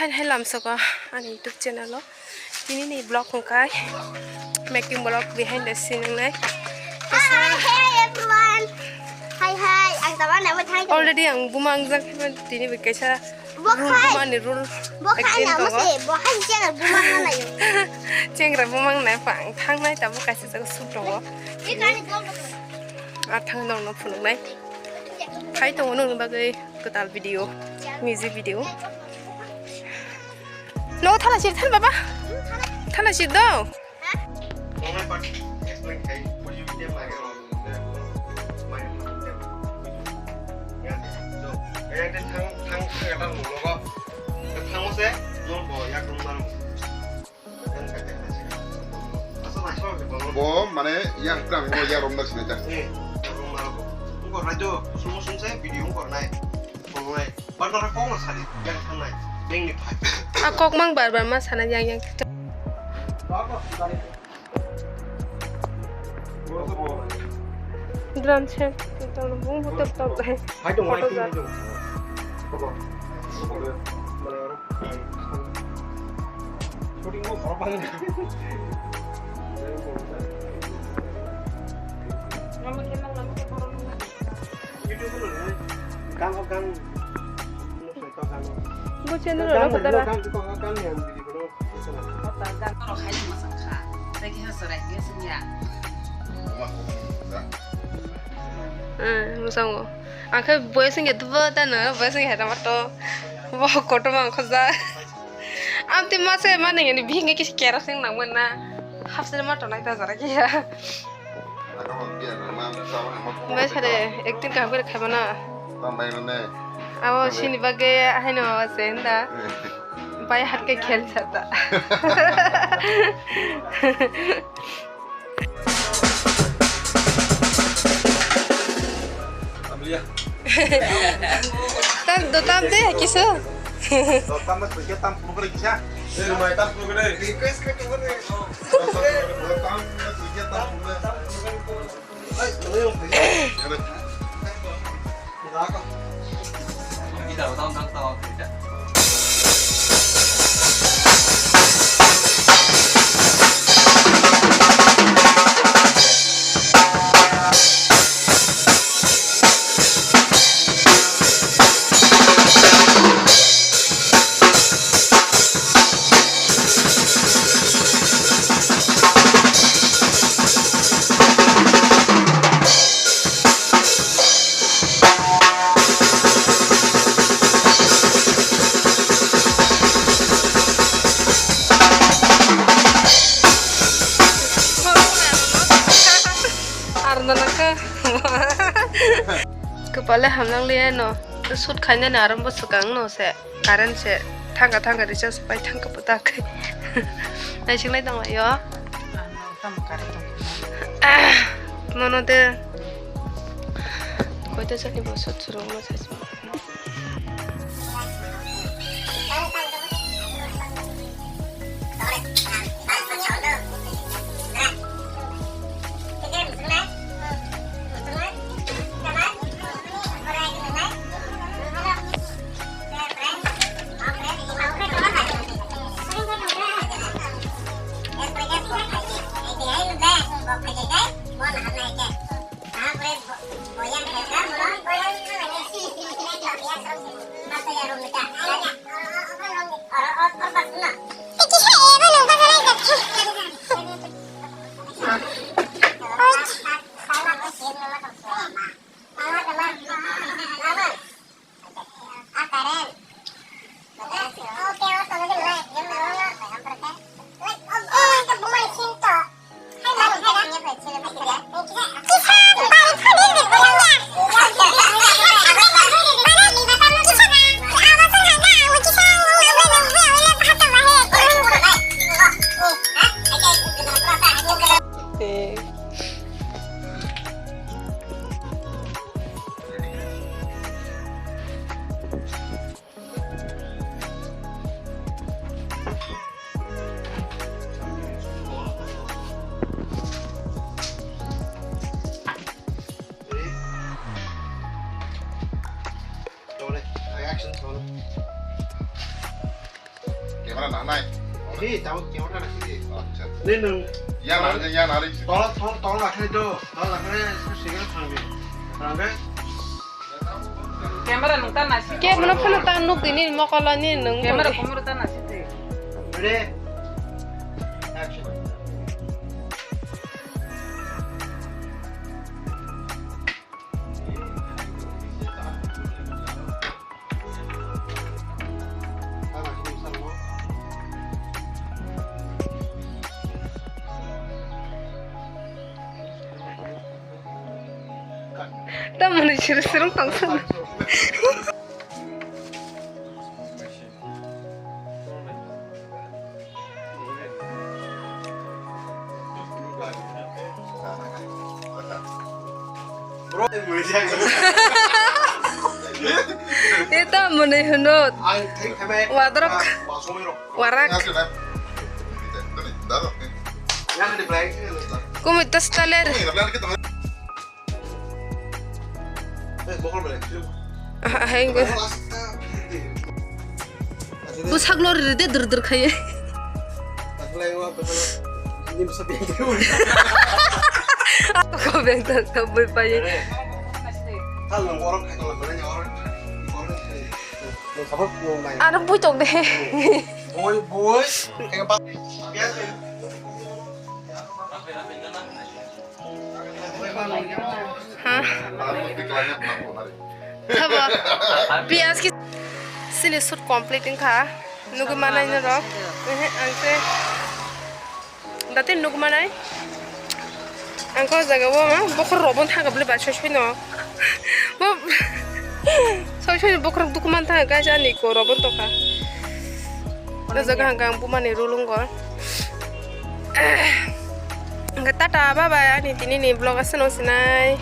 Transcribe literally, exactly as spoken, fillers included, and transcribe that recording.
Hai hai lamsoko ani YouTube channel o. Tini ni vlog hwnkhe making vlog behind the scene wngnai. Hi, hi, everyone. Hi, hi, ang tama namo thang. Already ang buma wngjak tini bo kaisa Bo rule khai. Buma ni rule. Bo khai acting na mo tongo. Se, bo hai chengra buma na yo. Chengra buma nai pa ang thangnai tamo kaisa jaga shoot tongo. Ye kani bol. A thang nong no phunuknai. Khai tongo nongni bagwi kwtal video, music video. No thala sir than baba. Thala sir do. Bo mane yang kram bo ya rom dak sinai ta. Eh, rom dak bo. Ungkor nai do, sum sum se video ungkor nai. Ungkor nai. Ban dak kong sari yang thangnai. Beng ni phai. A kok mang bar bar ma sana yang yang. Drum set, kita bung butuh top deh. Hai dong, hai dong. Gang, gang. Bo channel rok kota ba. Kota dan. Oro khai di masang kha. Lagi ha serai dia senya. Eh, musango. Angkhe boy singya dubo tano, boy singya hera mato. Bo koto mang khoja. Amti mase mane ngani bihinge kisi kerosene nang mana. Hapsere mato nai ta jara kiya. Bai sare acting kaham khe khaimano. Abo sini bagwi haino se hinda. Bai hat khe khel sata. Tam do tam de kisu. Tam mas kisa tam pukre kisa. Request khe. Arno nangkha. Kwpale hamnang liya no. Shoot khainani arambo swkang no se. Current se thangka thangka recharge pai thangka pwta khe. Naising lai tong laio. Nono de koita sani bo sot surung no sai. Nanai. Ni tau kyo na si. Acha. Ni nung. Ya na ya na ri. Tol tol tol la khai do. Tol la khai sa siga thangbi. Thangbi. Camera nung ta nasi. Camera phano ta nuk dini mokolo ni nung. Camera komor ta nasi te. Ready? Action. Tamoni sir sirung tongsa. Ita mwnwi hwnwi. Wadrok. Warak. Kumui ta staler. Ahai, engko. Bwsak lori ride dur dur khaiye. Ako beng ta ta bui paye. Ano bui tok de. Bui, bui. Ha? Thabo. Piyaj ki sini shoot complete wngkha. Nugwi manai norok. Ehe, ang se. Dati nugwi manai. Ang ko jaga o ma bokhor robon thangkha bwle ba soi soi no. Bo soi soi bokhor dukhu man thangkha guys ani ko robon tokha. O jaga hangkha ang bumani rulung go. Hingke tata bye bye ani tini ni vlog aswk no sinai.